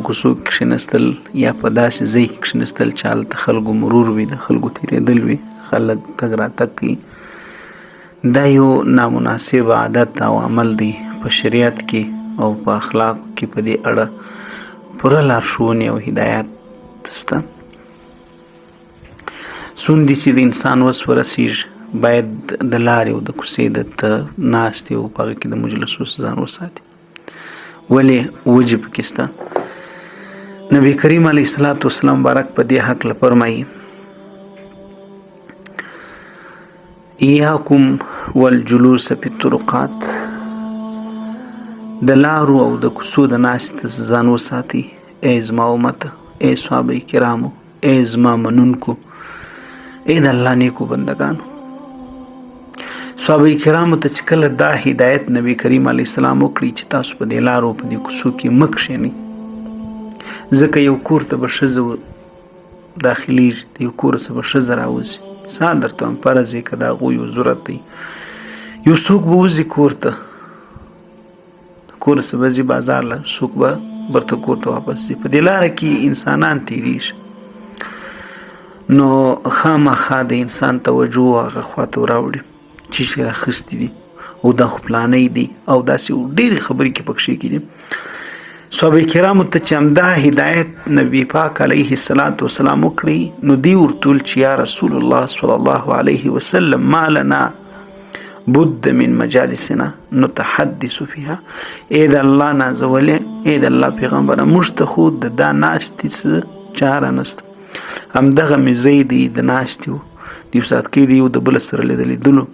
کوڅو کې کښېناستل یا په داسې ځای کې کښېناستل چې هلته خلکو مرور وي، د خلکو تېرېدل وي، خلک تګ راتګ کوي، دا یو نامناسب عادت او عمل دی. په شریعت کې او په اخلاقو کې په دې اړه پوره لارښوونې او هدایت شته. څوندې چې د انسان وس ورسیږي باید د لارې او د کوڅې د ناستې او په هغه کې د مجلسو څخه ځان وساتي. ولې وجې پکې شته. نبی کریم علیه الصلاة والسلام مبارک په دې هکله فرمایي: ایاکم والجلوس فی الطرقات، د لارو او د کوڅو د ناستې څخه ځان وساتئ. ای زما امته، ای صحابه کرامو، ای زما منونکو، ای د الله نیکو بندگانو. صحابه کرامو ته چې کله دا هدایت نبی کریم علیه السلام وکړي چې تاسو په دې لارو په دې کوڅو کې مه کښېنئ، ځکه یو کور ته به ښځه داخلېږي، د یو کور څخه به ښځه راوځي. مثال درته وایم، فرض یې که د هغوی یو ضرورت دی، یو څوک به وځي کور ته، کور څخه به ځي بازار له، څوک به بیرته کور ته واپس ځي. په دې لاره کې انسانان تېرېږي، نو خامخا د انسان توجه هغه خواته راوړي چې چې راخیستي دي او دا خو پلانی دی او داسې ډېرې خبرې کې پکښې کې دي. صحابه کرامو ته چې همدا هدایت نبی پاک علیه الصلاة والسلام وکړي، نو دی ورته وویل چې یا رسول الله صلی الله علیه وسلم، ما لنا بد من مجالسنا نتحدث فيها. ای د الله نازولې، ای د الله پیغمبره، موږ ته خو د دا ناستې څه چاره نشته، همدغه مې ځای دی د ناستې و، د یو ساعت کې دی یو د بل سره لیدلو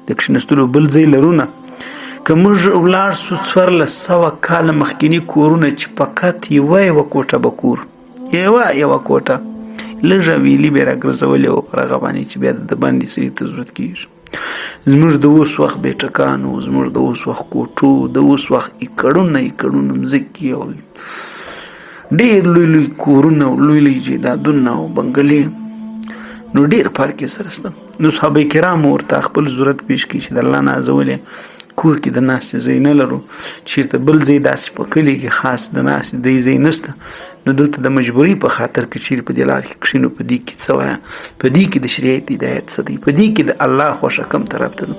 د کښېنستلو بل ځای لرو نه. که موږ ولاړ سو 1400 کاله مخکیني کورونه چې فقط یوه یوه کوټه به کور، یوه یوه کوټه لږه ویلي به یې راګرځولې وه پر هغه باندې چې بیا د باندې سړي ته ضرورت کېږي. زموږ د اوس وخت بیټکانو، زموږ د اوس وخت کوټو، د اوس وخت ایکړونه ایکړونه مځکې او ډېر لوی لوی کورونه او لوی لوی جایدادونه او بنګلې، نو ډېر فرق یې سره شته. نو صحابه کرامو ورته خپل ضرورت پیش کړي چې د الله نازولې کور کې د ناستې ځای نه لرو، چېرته بل ځای داسې په کلي کې خاص د ناستې دی ځای نشته، نو دلته د مجبورۍ په خاطر که چېرې په دې لار کې کښېنو، په دې کې څه وایه، په دې کې د شریعت هدایت څه دی، په دې کې د الله خوښه کوم طرف ته ده.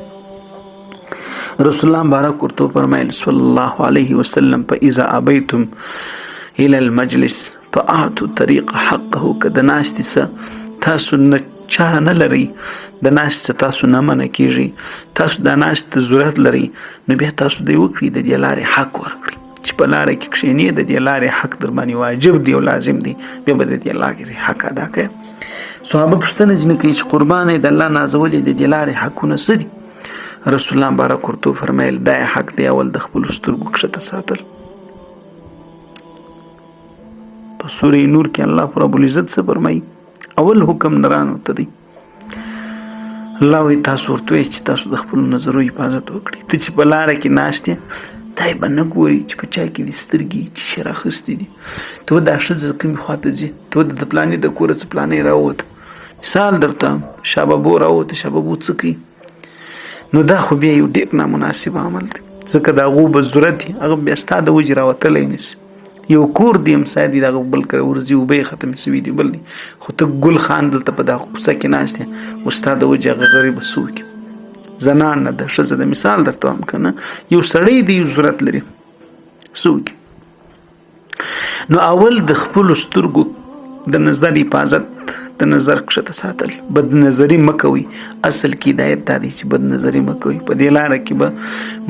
رسول الله مبارک ورته وفرمایل صلی الله علیه وسلم: فاذا ابیتم الی المجلس فاعطوا الطریق حقه. که د ناستې څه تاسو نه چاره نه لرئ، د ناستې څه تاسو نه منع کېږئ، تاسو د ناستې ته ضرورت لرئ، نو بیا تاسو دی وکړئ، د دې لارې حق ورکړئ چې په لاره کې کښېنې، د دې لارې حق در باندې واجب دی او لازم دی، بیا به د دې لارې حق ادا کړئ. صحابه پوښتنه ځینې کوي چې قربان د الله نازولې د دې لارې حقونه څه دي؟ رسول الله مبارک ورته وفرمیل: دا حق دی اول د خپلو سترګو کښته ساتل. په سورې نور کې الله رب العزت څه فرمایي؟ اول حکم نرانو ته دی. الله وایي تاسو ورته وایي چې تاسو د خپلو نظرو حفاظت وکړئ. ته چې په لاره کې ناست یې، تا یې به نه ګوري چې په چا کې دي سترګې چې شی راخیستې دي، ته به دا ښځه کومې خوا ته ځي، ته به د پلاني د کوره څه پلانی راووته، مثال درته شابابو راووته، شابابو څه کوي؟ نو دا خو بیا یو ډېر نامناسب عمل دی، ځکه د هغو به ضرورت وي، هغه بیا ستا د وجې راوتلی نه شي. یو کور دی همسایه دی، دغه بل کره ورځي، اوبه یې ختمې سوي دي، بل دی، خو ته ګل خان دلته په دغه کوڅه کې ناست یې، اوس ستا د وجې هغه غریبه څوک زنان نه ده، ښځه ده، مثال درته وایم که نه، یو سړی دی یو ضرورت لري څوک. نو اول د خپلو سترګو د نظر حفاظت، د نظر کښته ساتل، بد نظری مه کوئ. اصل کې هدایت دا دی چې بد نظری مه کوئ. په دې لاره کې به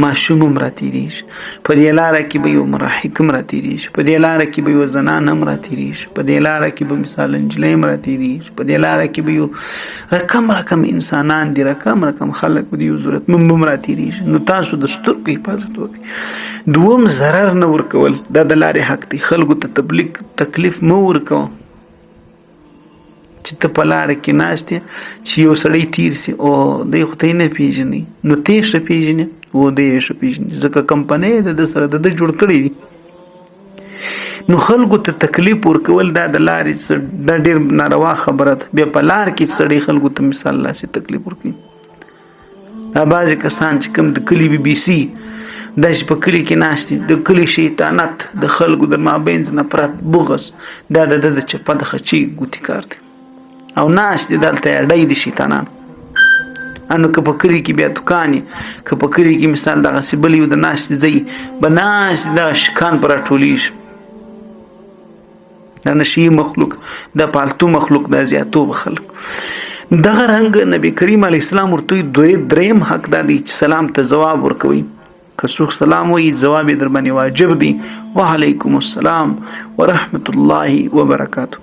ماشوم هم راتېرېږي، په دې لاره کې به یو مراهق هم راتېرېږي، په دې لاره کې به یو زنان هم راتېرېږي، په دې لاره کې به مثال نجلۍ هم راتېرېږي، په دې لاره کې به یو رقم رقم انسانان دي، رقم رقم خلک به یو ضرورتمند هم راتېرېږي. نو تاسو د سترګو حفاظت وکړئ. دوم، ضرر نه ورکول، دا د لارې حق دی. خلکو ته تکلیف مه ورکوه. چې ته په لاره کې ناست یې، چې یو سړی تیر سي او دی خو ته یې نه پېژنې، نو ته یې ښه پېژنې او دی یې ښه پېژني، ځکه کمپنۍ د ده سره د ده جوړ کړی دي. نو خلکو ته تکلیف ورکول دا د لارې څه دا ډېر ناروا خبره ده. بیا په لار کې سړی خلکو ته مثال لاسې تکلیف ورکوي. دا بعضې کسان چې کوم د کلي بي بي سي داسې په کلي کې ناست دي، د کلي شیطانت، د خلکو د مابینځ نفرت، بغض، دا د ده د چپه د خچې ګوتې کار دی. او ناست دي دلته اډۍ دي شیطانان. انو که په کلي کې بیا دوکان یې، که په کلي کې مثال دغسې بل یو د ناستې ځای به ناست دغه شکان به راټولېږي. دا نشي مخلوق، دا پالتو مخلوق، دا زیاتوب خلک. دغه رنګ نبی کریم علیه السلام ورته دوی دریم حق دا دی چې سلام ته ځواب ورکوي. که څوک سلام وایي ځواب یې در باندې واجب دی، وعلیکم السلام ورحمت الله وبرکاته.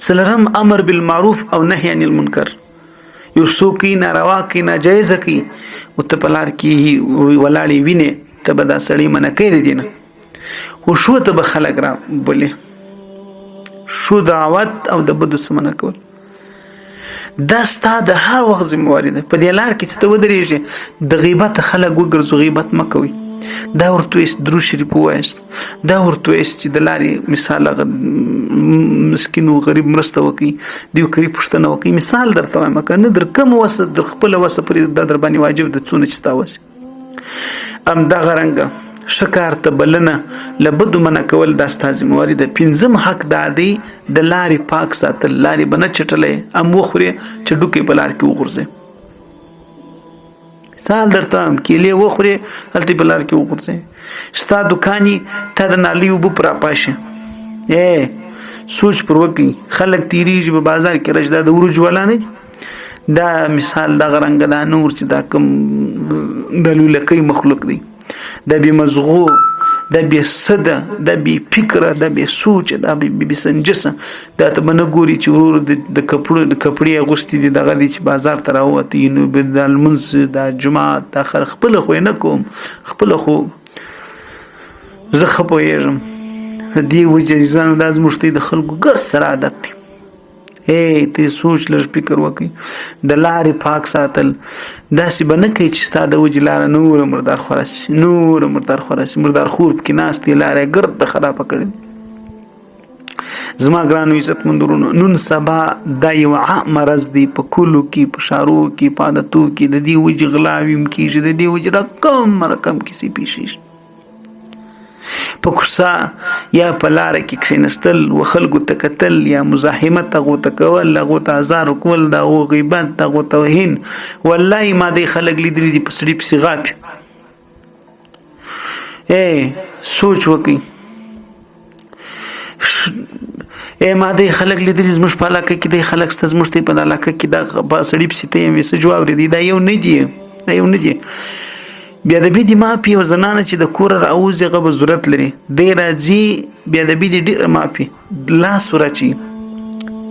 څلورم امر بالمعروف او نهی عن المنکر. یو څوک کوي ناروا کوي ناجایزه کوي او ته په لار کې ولاړې وینې، ته به دا سړی منع کوې د دې نه، خو شو ته به خلک را بولې، شو دعوت او د بدو څه منع کول دا ستا د هر وخت ذمهواري ده. په دې لار کې چې ته ودرېږې د غیبت خلک وګرځو، غیبت مه کوئ. دا ورته وایست درود شریف ووایاست، دا ورته وایست چې د لارې مثال هغه مسکین او غریب مرسته وکړي، د یو کلي پوښتنه وکړي. مثال درته وایم که نه در کوم وسه در خپله وسه پورې دا در باندې واجب ده څونه چې ستا وسه. همدغه رنګه ښه کار ته بلنه، له بدو منع کول دا ستا ذمهواري ده. پنځم حق دا دی د لارې پاک ساتل، لارې به نه چټلی هم وخورې چې ډوکی په لار کې وغورځې. مثال درته وایم کیلې وخورې هلته په لار کې وغورځې، ستا دوکان یې تا د نالۍ اوبه پر راپاشي، سوچ پر وکړي. خلک تېرېږي په بازار کې راشي، دا د وریجو والا نه دي، دا مثال دغه رنګه دا نور چې دا کوم د لولکۍ مخلوق دی، دا بې مزغو، دا بې سده، دا بې فکره، دا بې سوچه، دا بې سنجسه، دا ته به نه ګوري چې ورور د کپړو د کپړې اغوستي دي، دغه دی چې بازار ته راووتی، نو دا لمونځ، دا جومات، دا خپله خو یې نه کوم، خپله خو زه ښه پوهېږم. د دې وجې عزیزانو دا زموږ ته د خلکو ګرد سره عادت دی. ته سوچ لږ فکر وکړئ، د لارې پاک ساتل داسې به نه کوي چې ستا د وجې لاره نوره مردار خوره سي، نوره مردار خوره سي، مردار خور پکې ناست دی، لاره یې ګرد خرابه کړې. زما ګرانو عزتمندو وروڼو، نن سبا دا یو عام مرض دی په کلو کې، په ښارو کې، په عادتو کې. د دې وجې غلاوې هم کېږي، د دې وجې رقم رقم کیسې پېښېږي. په کوڅه یا په لاره کې کښېنستل، و خلکو ته کتل یا مزاحمت هغو ته کول، هغو ته ازار ورکول، د هغو غیبت، د هغو توهین. والله ما دې خلک لیدلي دي په سړي پسې غاپي. سوچ وکړئ. ما دې خلک لیدلي زموږ په علاقه کې، دې خلک سته زموږ ته په علاقه کې، دا په سړي پسې ته یې میسج واورېدی، دا یو نه دی، دا یو نه دی. بیا د بي دي معافي یو زنانه چې د کوره راوځي هغه به ضرورت لري، دی راځي بیا د بي دي ډېره معافي لاس وراچوي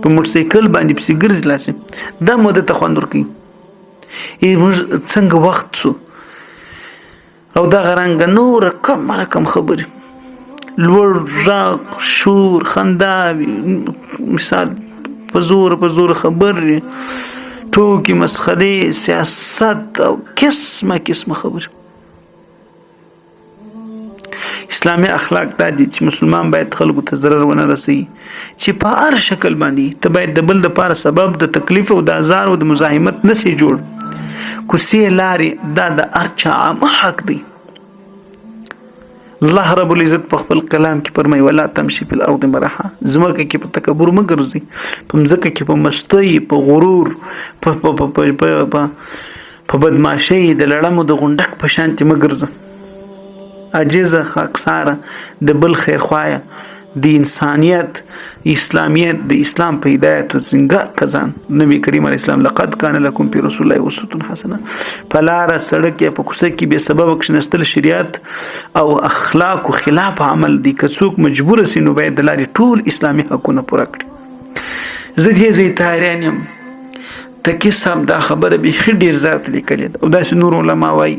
په موټرسایکل باندې پسې ګرځي لاس یې، دا موده ته خوند ورکوي. موږ څنګه وخت سو او دغه رنګه نور رقم رقم خبرې، لوړ غږ، شور، خندا، مثال په زور په زور خبرې، ټوکې، مسخرې، سیاست او قسمه قسمه خبرې. اسلامي اخلاق دا دي چې مسلمان باید خلکو ته ضرر ونه رسوي، چې په هر شکل باندې ته باید د بل دپاره سبب د تکلیف او د ازار او د مزاحمت نه سي جوړ. کوڅې لارې دا د هر چا عامه حق دی. الله رب العزت په خپل کلام کې فرمایي ولا تمشي فی الارض مرحا، ځمکه کې په تکبر مه ګرځئ، په مځکه کې په مستۍ، په غرور، په په په په په په په بدمعاشۍ، د لړمو د غونډک په شانتې مه ګرځه. عاجزه، خاکساره، د بل خیرخوایه، د انسانیت، اسلامیت، د اسلام په هدایت څنګه کزان. نبی کریم علیه السلام لقد کان لکم فی رسول الله اسوة حسنه. په لاره، سړک یا په کوڅه کې بې سببه کښېناستل شریعت او اخلاقو خلاف عمل دی. که څوک مجبور سي نو باید د لارې ټول اسلامي حقونه پوره کړي. زه دې ځای ته حیران یم، تقي صاحب دا خبره بیخي ډېر زیات لیکلې ده او داسې نور علما وایي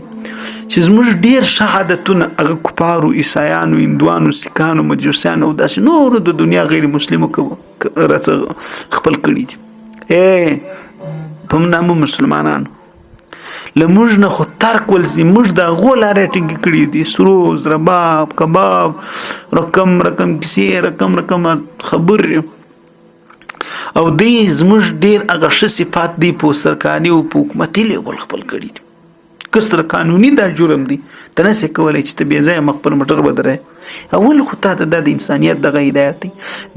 چې زموږ ډېر ښه عادتونه هغه کفارو، عیسایانو، هندوانو، سیکانو، مجوسیانو او داسې نورو د دنیا غیر مسلمو راڅخه خپل کړي دي. په نامه مسلمانانو له موږ نه خو ترک ول سي، موږ د هغو لارې ټینګې کړې دي، سروز، رباب، کباب، رقم رقم کیسې، رقم رقم خبرې. او دوی زموږ ډېر هغه ښه صفات دی په سرکاري او په حکومتي لیول خپل کړي دي. کسر قانوني دا جرم دی، ته نه سې کولی چې ته بې ځایه مخ خپل موټر ودروې. اول خو تا ته دا د انسانیت دغه هدایت دی،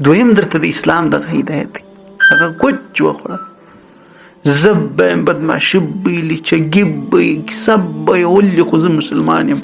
دویم درته د اسلام دغه هدایت دی. هغه کوچ وخوړه، زه به یم، بدمعاشي به یې، لچګي به یې، کیسه به یې، ولې خو زه مسلمان یم.